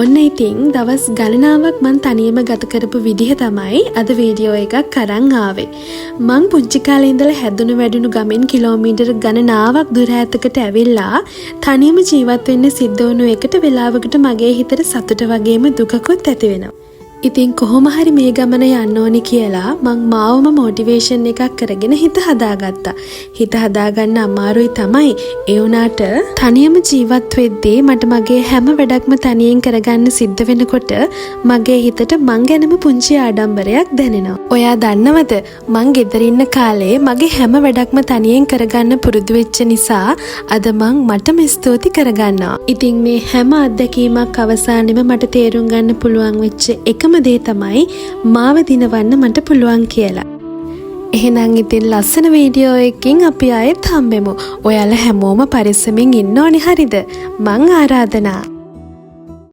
ඔන්න ඉතින් දවස් ගණනාවක් මං තනියම ගත කරපු විදිහ තමයි අද වීඩියෝ එකක් අරන් ආවේ. මං පුංචි කාලේ ඉඳලා හැදුණු වැඩුණු ගමෙන් කිලෝමීටර් ගණනාවක් දුර ඈතකට ඇවිල්ලා තනියම ජීවත් වෙන්න සිද්ධ වුණු එකට වෙලාවකට මගේ හිතට සතුට වගේම දුකකුත් ඇති වෙනවා. ඉතින් කොහොම හරි මේ ගමන යන්න ඕනි කියලා මං මාවම මොටිවේෂන් එකක් කරගෙන හිත හදාගත්තා. හිත හදාගන්න අමාරුයි තමයි. ඒ වුණාට තනියම ජීවත් වෙද්දී මට මගේ හැම වැඩක්ම තනියෙන් කරගන්න සිද්ධ වෙනකොට මගේ හිතට මං ගැනම පුංචි ආඩම්බරයක් දැනෙනවා. ඔයා දන්නවද, මං ගෙදර ඉන්න කාලේ මගේ හැම වැඩක්ම තනියෙන් කරගන්න පුරුදු වෙච්ච නිසා අද මං මටම ස්තුති කරගන්නවා. ඉතින් මේ හැම අත්දැකීමක් අවසානෙම මට තේරුම් ගන්න පුළුවන් වෙච්ච එකම දේ තමයි මාව දිනවන්න මට පුළුවන් කියලා. එහෙනම් ඉතින් ලස්සන වීඩියෝ එකකින් අපි ආයෙත් හම්බෙමු. ඔයාලා හැමෝම පරිස්සමින් ඉන්න ඕනේ, හරිද? මං ආරාධනා